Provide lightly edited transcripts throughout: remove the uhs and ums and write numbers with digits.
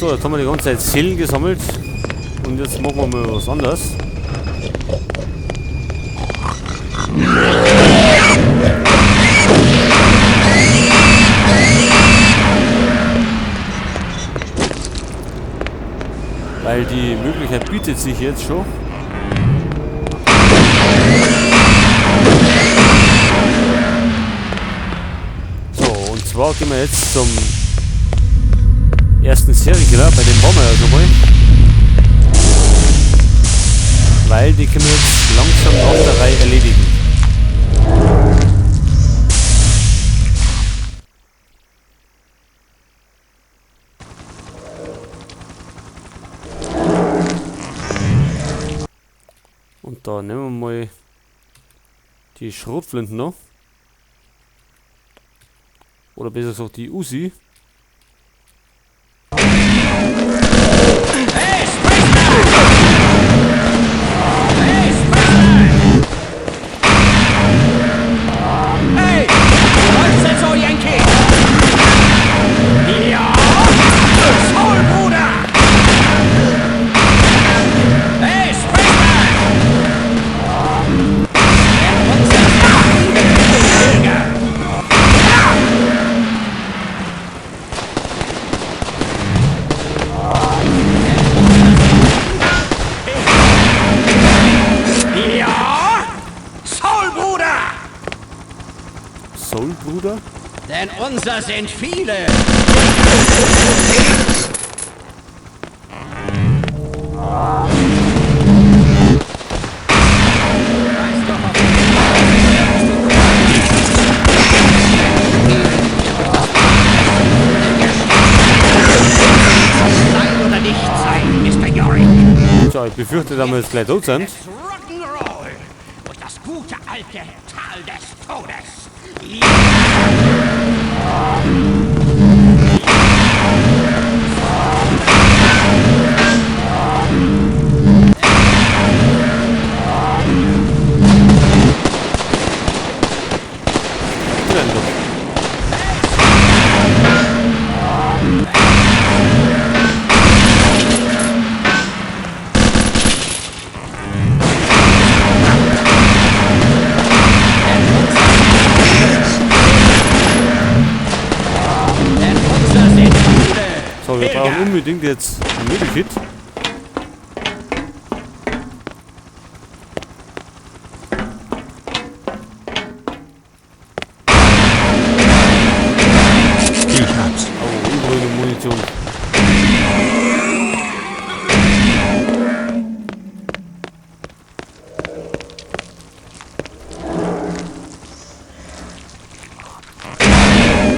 So, jetzt haben wir die ganze Zeit Seelen gesammelt. Und jetzt machen wir mal was anderes. Weil die Möglichkeit bietet sich jetzt schon. So, und zwar gehen wir jetzt zum ersten Serienkiller, bei dem waren wir ja schon mal. Weil die können wir jetzt langsam nach der Reihe erledigen. Und da nehmen wir mal die Schrotflinten noch. Oder besser gesagt die Uzi. Hey, Spaceman! Hey, Spaceman! Hey! Läuft's denn so, Yankee? Ja! Soul, Bruder! Hey, Spaceman! Denn unser Pilger! Ja! Soul, Bruder! Soul, Bruder? Denn unser sind viele! Weiß doch, ob Sein oder nicht sein, Mr. Yorick. So, ich befürchte, dass wir jetzt gleich tot sind. Es Rock'n'Roll und das gute alte Tal des Todes. Ja! Renn doch. Denn unser sind viele. So, wir brauchen unbedingt jetzt ein Medikit. Ich hab's. Oh, überall eine Munition.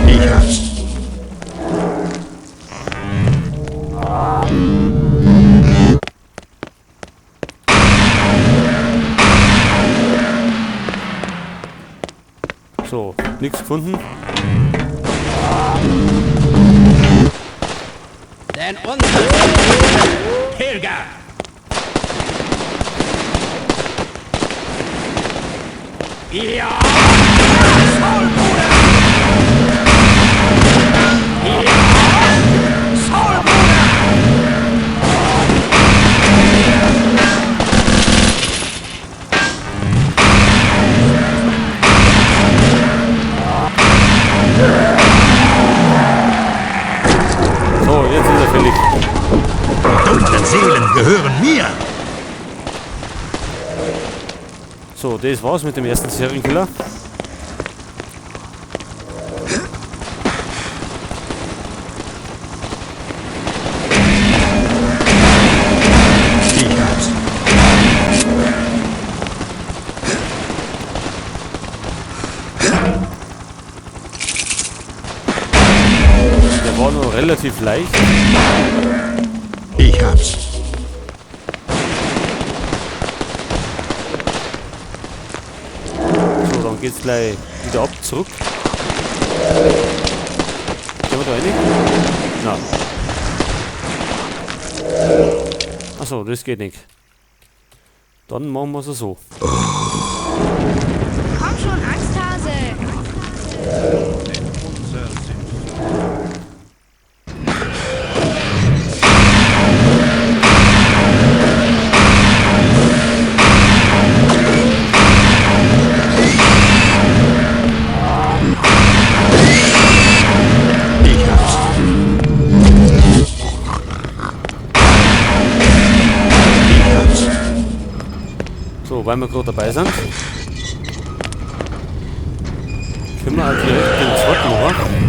Ich hab's. So, nichts gefunden. Denn unser sind viele Pilger. Ja! Soul, Bruder! Ja! Soul, Bruder! So, jetzt ist er fällig. Die dunklen Seelen gehören mir. So, das war's mit dem ersten Serienkiller. Ich hab's. Der war nur relativ leicht. Ich hab's. So, dann geht's gleich wieder ab, zurück. Gehen wir da rein? Na. Achso, das geht nicht. Dann machen wir es so. Komm schon, Angsthase! So, weil wir gerade dabei sind, können wir auch direkt den zweiten machen.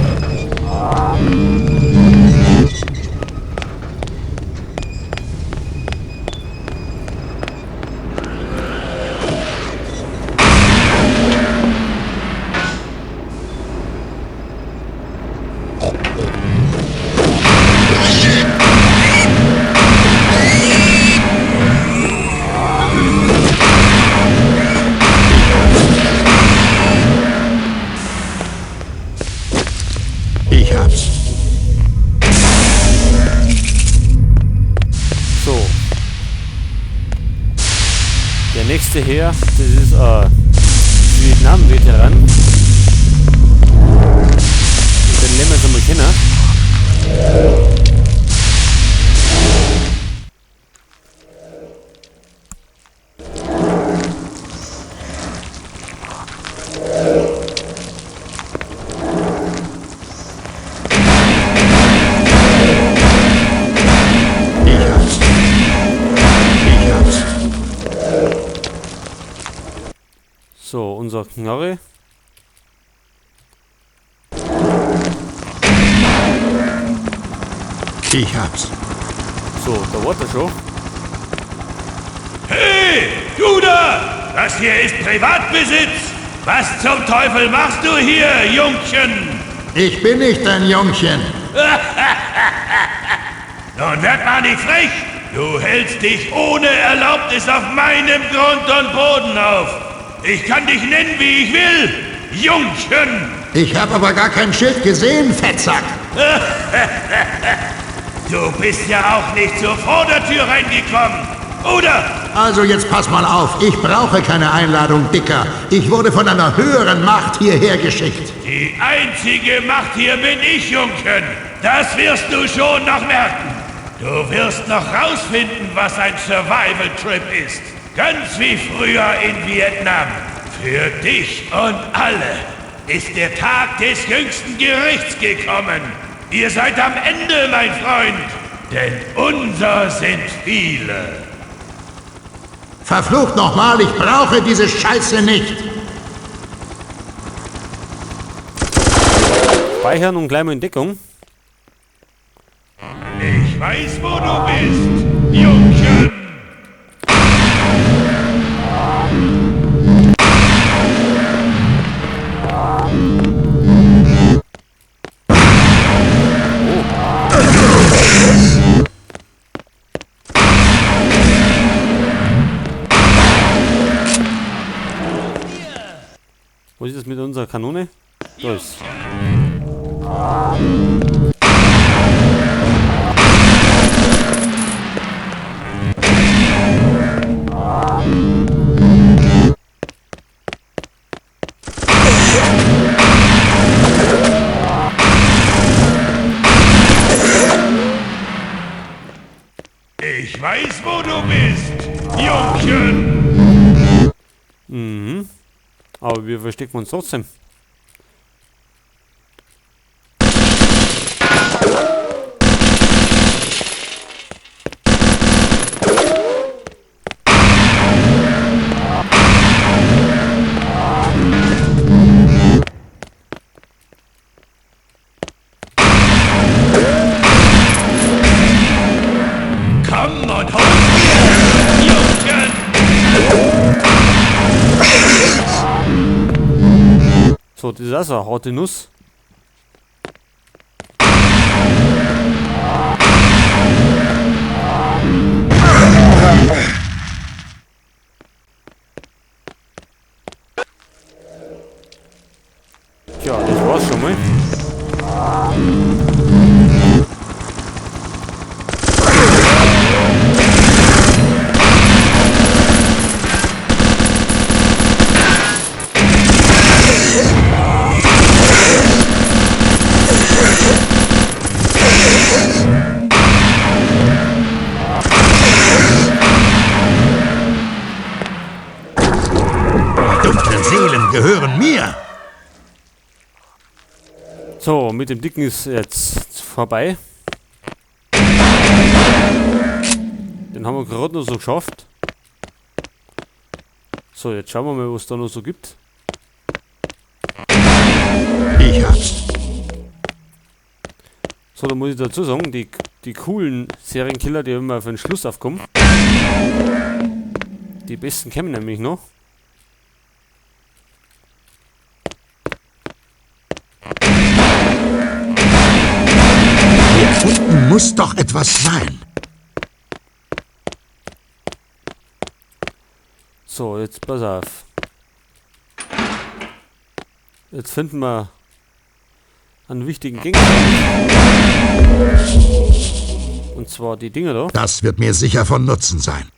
Ich hab's. So. Der nächste her, das ist ein Vietnam-Veteran. Und den lernen wir jetzt einmal kennen. Ich hab's. Ich hab's. So, unser Knarre. Ich hab's. So, da war er schon. Hey, du da! Das hier ist Privatbesitz! Was zum Teufel machst du hier, Jungchen? Ich bin nicht dein Jungchen. Nun werd mal nicht frech! Du hältst dich ohne Erlaubnis auf meinem Grund und Boden auf! Ich kann dich nennen, wie ich will! Jungchen! Ich hab aber gar kein Schild gesehen, Fettsack. Du bist ja auch nicht zur Vordertür reingekommen, oder? Also jetzt pass mal auf. Ich brauche keine Einladung, Dicker. Ich wurde von einer höheren Macht hierher geschickt. Die einzige Macht hier bin ich, Jungchen. Das wirst du schon noch merken. Du wirst noch rausfinden, was ein Survival Trip ist. Ganz wie früher in Vietnam. Für dich und alle ist der Tag des jüngsten Gerichts gekommen. Ihr seid am Ende, mein Freund. Denn unser sind viele. Verflucht nochmal, ich brauche diese Scheiße nicht. Speichern und gleich mal in Deckung. Ich weiß, wo du bist, Jungchen. Was ist das mit unserer Kanone? Da ist. Ich weiß, wo du bist, Jungchen. Mhm. Aber wir verstecken uns trotzdem. Komm und hol's dir, Jungchen. So, das ist auch so eine harte Nuss. Tja, das war's schon mal. Die dunklen Seelen gehören mir. So, mit dem Dicken ist jetzt vorbei. Den haben wir gerade noch so geschafft. So, jetzt schauen wir mal, was da noch so gibt. Ich hab's. So, da muss ich dazu sagen, die coolen Serienkiller, die immer für den Schluss aufkommen. Die besten kämen nämlich noch. Hier unten muss doch etwas sein. So, jetzt pass auf. Jetzt finden wir einen wichtigen Gegenstand. Und zwar die Dinger da. Das wird mir sicher von Nutzen sein.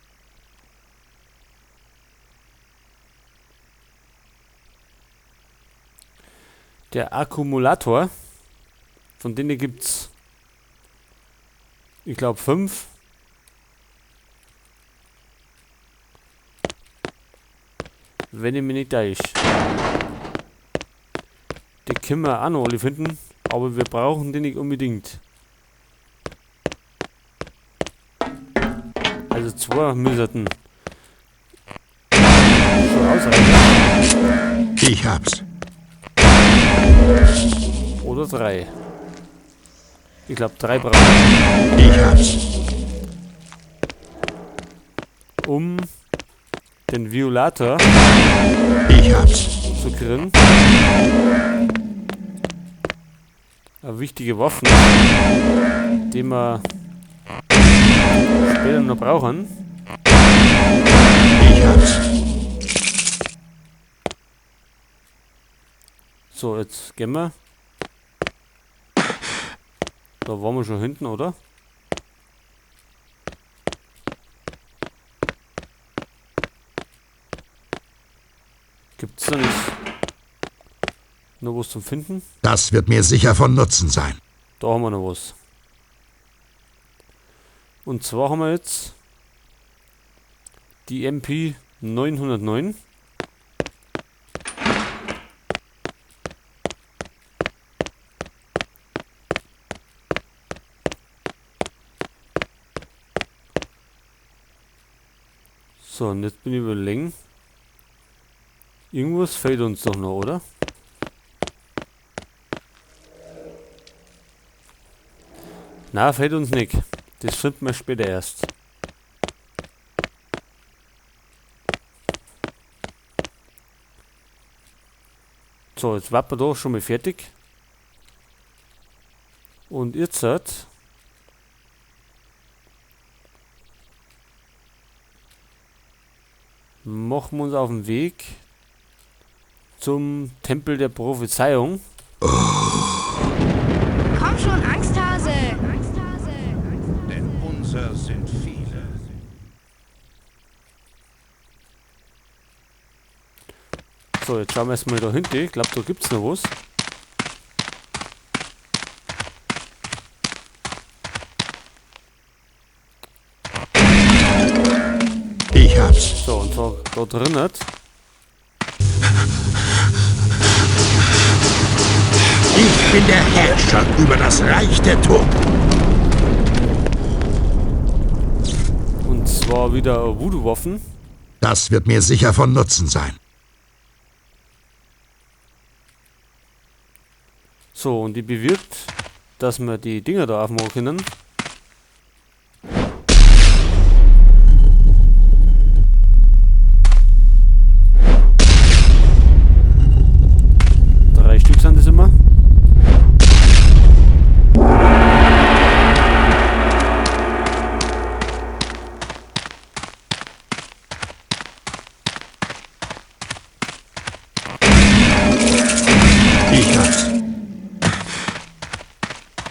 Der Akkumulator. Von denen gibt's, ich glaub, 5. Wenn ich mich nicht täusche. Die können wir auch noch alle finden, aber wir brauchen die nicht unbedingt. Also 2 müssten schon ausreichen. Ich hab's. Oder 3. Ich glaub, 3 brauchen wir. Ich hab's. Um den Violator Ich hab's. zu kriegen. Eine wichtige Waffe, die wir später noch brauchen. Ich hab's. So, jetzt gehen wir. Da waren wir schon hinten, oder? Gibt's da nicht noch was zum Finden? Das wird mir sicher von Nutzen sein. Da haben wir noch was. Und zwar haben wir jetzt die MP 909. So, und jetzt bin ich überlegen. Irgendwas fehlt uns doch noch, oder? Na, fehlt uns nicht. Das finden wir später erst. So, jetzt warten wir da schon mal fertig. Und jetzt machen wir uns auf den Weg zum Tempel der Prophezeiung. Oh. Komm schon, Angsthase! Denn unser sind viele. So, jetzt schauen wir erstmal da hinten. Ich glaub, da gibt's noch was. Ich hab's. So, und zwar da drinnen. Ich bin der Herrscher über das Reich der Toten. Und zwar wieder Voodoo-Waffen. Das wird mir sicher von Nutzen sein. So, und die bewirkt, dass wir die Dinger da aufmachen können.